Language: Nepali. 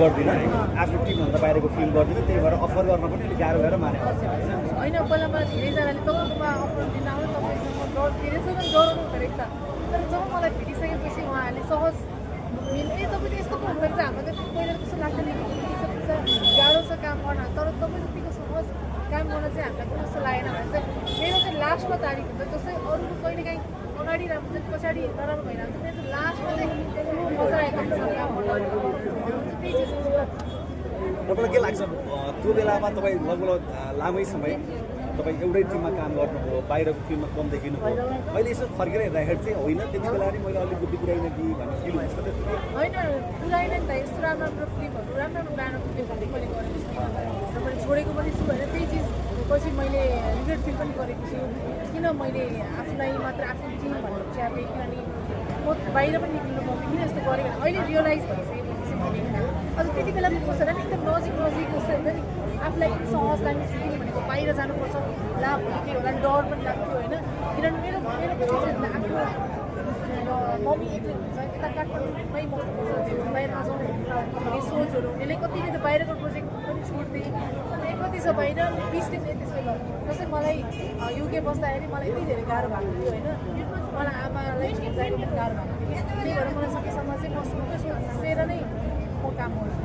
गर्दिनँ आफ्नो टिमभन्दा बाहिरको फिल गर्दिनँ त्यही भएर अफर गर्न पनि अलिक गाह्रो भएर माने होइन पहिला मलाई धेरैजनाले तपाईँकोमा अफर दिन आउनु तपाईँसँग धेरैसँग डराउनु भएको छ तर जब मलाई भेटिसकेपछि उहाँहरूले सहज ए तपाईँ त यस्तो पो हुँदो रहेछ हाम्रो त पहिला कस्तो लाग्दैन गाह्रो छ काम गर्न तर तपाईँ जतिको सहज काम गर्न चाहिँ हामीलाई पनि जस्तो लागेन भने चाहिँ मेरो चाहिँ लास्टमा तारिक हुन्छ जस्तै अरूको कहिलेकाहीँ अगाडि राम्रो हुन्छ पछाडि नराम्रो भइरहन्छ मेरो चाहिँ लास्टमा चाहिँ मजा आएको हुन्छ काम गर्न त्यही चिज तपाईँलाई के लाग्छ त्यो बेलामा तपाईँ लगभग लामै समय तपाईँ एउटै टिममा काम गर्नुभयो बाहिरको फिल्ममा कम देखिनुभयो अहिले यसो फर्केर हेर्दाखेरि चाहिँ होइन त्यति बेला नि मैले अलिक बुद्धि पुऱ्याइनँ कि भन्ने फिल हुन्छ त्यस्तो होइन पुऱ्याएन नि त यस्तो राम्रो राम्रो फिल्महरू राम्रो राम्रो ब्यानरको फिल्महरू मैले गरेको छु र मैले छोडेको पनि छु होइन त्यही चिज पछि मैले रिग्रेट फिल पनि गरेको छु किन मैले आफूलाई मात्र आफ्नो टिम भनेर च्यापेँ किनभने म बाहिर पनि निक्लिनु पाउँथेँ किन यस्तो गरेँ भने अहिले रियलाइज भइसकेपछि चाहिँ मैले अझ त्यति बेला पनि कस्तो नि एकदम नजिक कस्तो हुन्छ नि आफूलाई सहज लाग्ने सुटिङ भनेको बाहिर जानुपर्छ होला भोलि के होला डर पनि लाग्थ्यो होइन किनभने मेरो मेरो आफ्नो मम्मी एक्लै हुन्छ यता काठमाडौँमै बस्नुपर्छ बाहिर नजाउँ भन्ने सोचहरू यसले कतिले त बाहिरको प्रोजेक्ट पनि छोड्थेँ अनि कति छ बाहिर 20 दिन त्यसै ल जस्तै मलाई युके बस्दाखेरि मलाई यति धेरै गाह्रो भएको थियो होइन मलाई आमालाई जानु पनि गाह्रो भएको थियो त्यही भएर मलाई सकेसम्म चाहिँ म सबै सोचेर नै म काम गर्छु